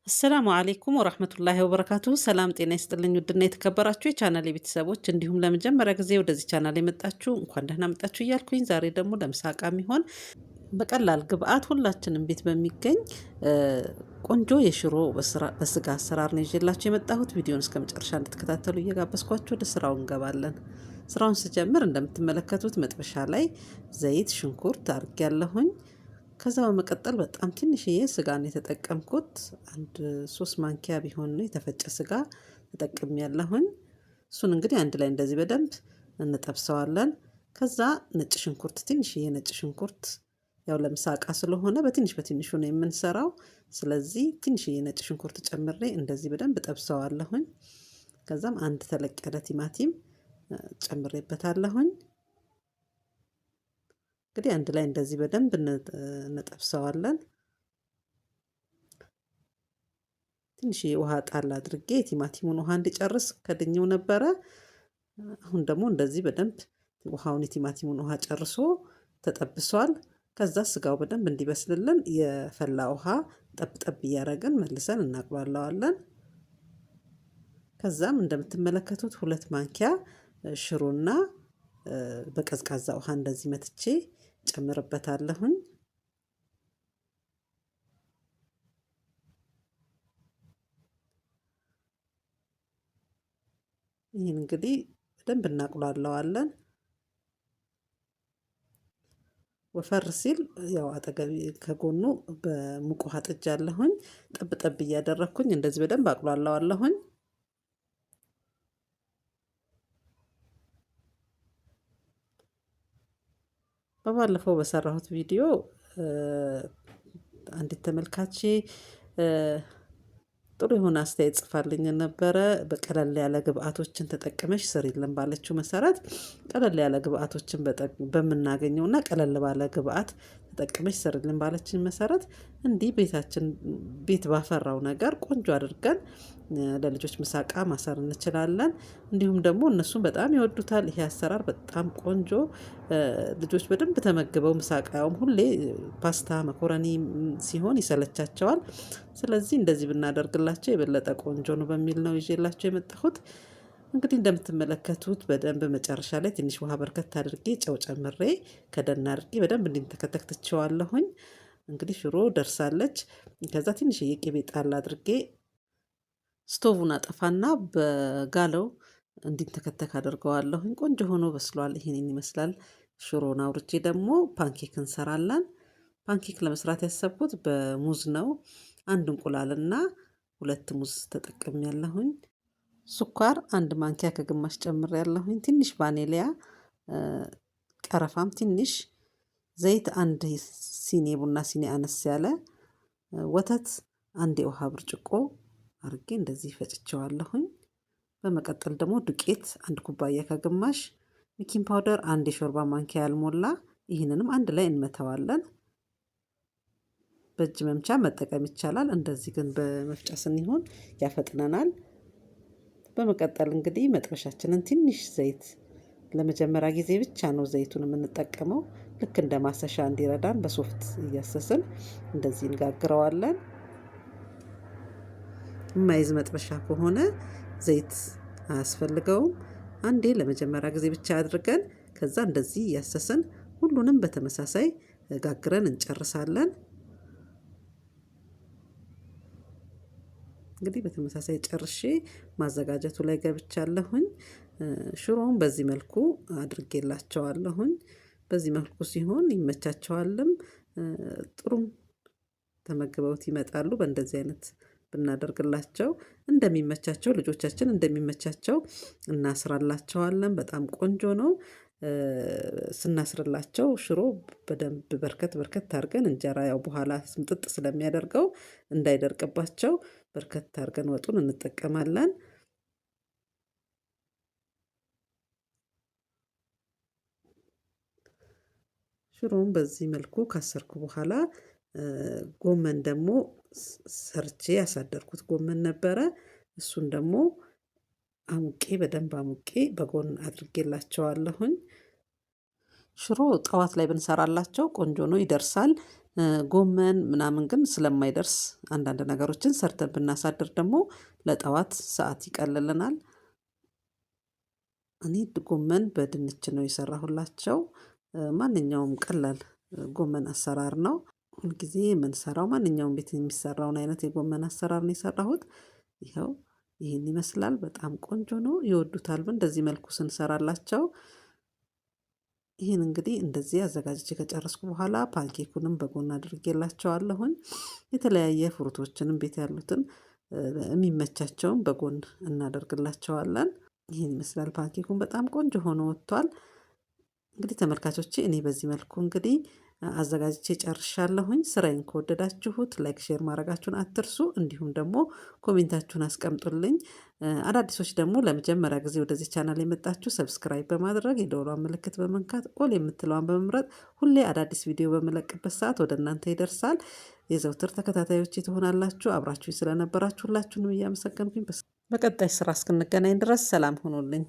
السلام عليكم ورحمة الله وبركاته። ሰላም ጤና ይስጥልኝ። ውድና የተከበራችሁ የቻናል ቤተሰቦች እንዲሁም ለመጀመሪያ ጊዜ ወደዚህ ቻናል የመጣችሁ እንኳን ደህና መጣችሁ እያልኩኝ ዛሬ ደግሞ ለምሳ ዕቃ የሚሆን በቀላል ግብአት ሁላችንም ቤት በሚገኝ ቆንጆ የሽሮ በስጋ አሰራር ነው ይዤላችሁ የመጣሁት። ቪዲዮን እስከ መጨረሻ እንድትከታተሉ እየጋበዝኳችሁ ወደ ስራው እንገባለን። ስራውን ስጀምር እንደምትመለከቱት መጥበሻ ላይ ዘይት፣ ሽንኩርት አድርጌያለሁኝ። ከዛ በመቀጠል በጣም ትንሽዬ ስጋ ነው የተጠቀምኩት። አንድ 3 ማንኪያ ቢሆን ነው የተፈጨ ስጋ ተጠቅሜያለሁኝ። እሱን እንግዲህ አንድ ላይ እንደዚህ በደንብ እንጠብሰዋለን። ከዛ ነጭ ሽንኩርት ትንሽዬ ነጭ ሽንኩርት፣ ያው ለምሳ ዕቃ ስለሆነ በትንሽ በትንሹ ነው የምንሰራው። ስለዚህ ትንሽዬ ነጭ ሽንኩርት ጨምሬ እንደዚህ በደንብ ጠብሰዋለሁኝ። ከዛም አንድ ተለቅ ያለ ቲማቲም ጨምሬበታለሁኝ። እንግዲህ አንድ ላይ እንደዚህ በደንብ እንጠብሰዋለን። ትንሽ ውሃ ጣል አድርጌ የቲማቲሙን ውሃ እንዲጨርስ ከድኜው ነበረ። አሁን ደግሞ እንደዚህ በደንብ ውሃውን የቲማቲሙን ውሃ ጨርሶ ተጠብሷል። ከዛ ስጋው በደንብ እንዲበስልልን የፈላ ውሃ ጠብ ጠብ እያደረግን መልሰን እናቁላለዋለን። ከዛም እንደምትመለከቱት 2 ማንኪያ ሽሮና በቀዝቃዛ ውሃ እንደዚህ መትቼ ጨምርበታለሁኝ። ይህን እንግዲህ በደንብ እናቁላለዋለን። ወፈር ሲል ያው አጠገቢ ከጎኑ በሙቅ ውሃ ጥጃለሁኝ። ጠብ ጠብ እያደረግኩኝ እንደዚህ በደንብ አቁላለዋለሁኝ። በባለፈው በሰራሁት ቪዲዮ አንዲት ተመልካቼ ጥሩ የሆነ አስተያየት ጽፋልኝ ነበረ። በቀለል ያለ ግብአቶችን ተጠቅመሽ ስሪልን ባለችው መሰረት ቀለል ያለ ግብአቶችን በምናገኘውና ቀለል ባለ ግብአት ተጠቅመሽ ስሪልን ባለችን መሰረት እንዲህ ቤታችን ቤት ባፈራው ነገር ቆንጆ አድርገን ለልጆች ምሳቃ ማሰር እንችላለን። እንዲሁም ደግሞ እነሱም በጣም ይወዱታል። ይሄ አሰራር በጣም ቆንጆ፣ ልጆች በደንብ ተመግበው ምሳቃውም ሁሌ ፓስታ መኮረኒ ሲሆን ይሰለቻቸዋል። ስለዚህ እንደዚህ ብናደርግላቸው የበለጠ ቆንጆ ነው በሚል ነው ይዤላቸው የመጣሁት። እንግዲህ እንደምትመለከቱት በደንብ መጨረሻ ላይ ትንሽ ውሃ በርከት አድርጌ ጨው ጨምሬ ከደን አድርጌ በደንብ እንዲንተከተክ ትቼዋለሁኝ። እንግዲህ ሽሮ ደርሳለች። ከዛ ትንሽ የቅቤ ጣል አድርጌ ስቶቡን አጠፋና በጋለው እንዲንተከተክ አደርገዋለሁኝ። ቆንጆ ሆኖ በስሏል። ይሄንን ይመስላል። ሽሮን አውርጄ ደግሞ pancake እንሰራለን። pancake ለመስራት ያሰብኩት በሙዝ ነው። አንድ እንቁላልና 2 ሙዝ ተጠቅሜያለሁኝ። ስኳር 1 ማንኪያ ከግማሽ ጨምሬያለሁኝ። ትንሽ ቫኒሊያ፣ ቀረፋም ትንሽ፣ ዘይት 1 ሲኒ ቡና ሲኒ አነስ ያለ፣ ወተት 1 የውሃ ብርጭቆ አርጌ እንደዚህ ፈጭቼዋለሁኝ። በመቀጠል ደግሞ ዱቄት 1 ኩባያ ከግማሽ፣ baking powder 1 የሾርባ ማንኪያ ያልሞላ፣ ይህንንም አንድ ላይ እንመተዋለን። በእጅ መምቻ መጠቀም ይቻላል። እንደዚህ ግን በመፍጫ ስንሆን ያፈጥነናል። በመቀጠል እንግዲህ መጥበሻችንን ትንሽ ዘይት፣ ለመጀመሪያ ጊዜ ብቻ ነው ዘይቱን የምንጠቀመው። ልክ እንደ ማሰሻ እንዲረዳን በሶፍት እያሰስን እንደዚህ እንጋግረዋለን። የማይዝ መጥበሻ ከሆነ ዘይት አያስፈልገውም። አንዴ ለመጀመሪያ ጊዜ ብቻ አድርገን ከዛ እንደዚህ እያሰስን ሁሉንም በተመሳሳይ ጋግረን እንጨርሳለን። እንግዲህ በተመሳሳይ ጨርሼ ማዘጋጀቱ ላይ ገብቻለሁኝ። ሽሮውን በዚህ መልኩ አድርጌላቸዋለሁኝ። በዚህ መልኩ ሲሆን ይመቻቸዋልም፣ ጥሩም ተመግበውት ይመጣሉ። በእንደዚህ አይነት ብናደርግላቸው እንደሚመቻቸው ልጆቻችን እንደሚመቻቸው እናስራላቸዋለን። በጣም ቆንጆ ነው። ስናስርላቸው ሽሮ በደንብ በርከት በርከት አድርገን እንጀራ ያው በኋላ ስምጥጥ ስለሚያደርገው እንዳይደርቅባቸው በርከት አድርገን ወጡን እንጠቀማለን። ሽሮውን በዚህ መልኩ ካሰርኩ በኋላ ጎመን ደግሞ ሰርቼ ያሳደርኩት ጎመን ነበረ። እሱን ደግሞ አሙቄ በደንብ አሙቄ በጎን አድርጌላቸዋለሁኝ። ሽሮ ጠዋት ላይ ብንሰራላቸው ቆንጆ ነው፣ ይደርሳል። ጎመን ምናምን ግን ስለማይደርስ አንዳንድ ነገሮችን ሰርተን ብናሳድር ደግሞ ለጠዋት ሰዓት ይቀልልናል። እኔ ጎመን በድንች ነው የሰራሁላቸው። ማንኛውም ቀላል ጎመን አሰራር ነው። ሁልጊዜ የምንሰራው ማንኛውም ቤት የሚሰራውን አይነት የጎመን አሰራር ነው የሰራሁት። ይኸው ይህን ይመስላል፣ በጣም ቆንጆ ነው፣ ይወዱታል በእንደዚህ መልኩ ስንሰራላቸው። ይህን እንግዲህ እንደዚህ አዘጋጅቼ ከጨረስኩ በኋላ pancake ኡንም በጎን አድርጌላቸዋለሁኝ። የተለያየ fruit ኦችንም ቤት ያሉትን የሚመቻቸውን በጎን እናደርግላቸዋለን። ይህን ይመስላል፣ pancake ኡን በጣም ቆንጆ ሆኖ ወጥቷል። እንግዲህ ተመልካቾቼ፣ እኔ በዚህ መልኩ እንግዲህ አዘጋጅቼ ጨርሻለሁኝ። ስራዬን ከወደዳችሁት like፣ share ማድረጋችሁን አትርሱ። እንዲሁም ደግሞ comment ኣችሁን አስቀምጡልኝ። አዳዲሶች ደግሞ ለመጀመሪያ ጊዜ ወደዚህ ቻናል የመጣችሁ subscribe በማድረግ፣ የደወሏን ምልክት በመንካት፣ all የምትለዋን በመምረጥ ሁሌ አዳዲስ ቪዲዮ በምለቅበት ሰዓት ወደ እናንተ ይደርሳል። የዘውትር ተከታታዮች ትሆናላችሁ። አብራችሁኝ ስለነበራችሁ ሁላችሁንም እያመሰገንኩኝ በቀጣይ ስራ እስክንገናኝ ድረስ ሰላም ሁኑልኝ።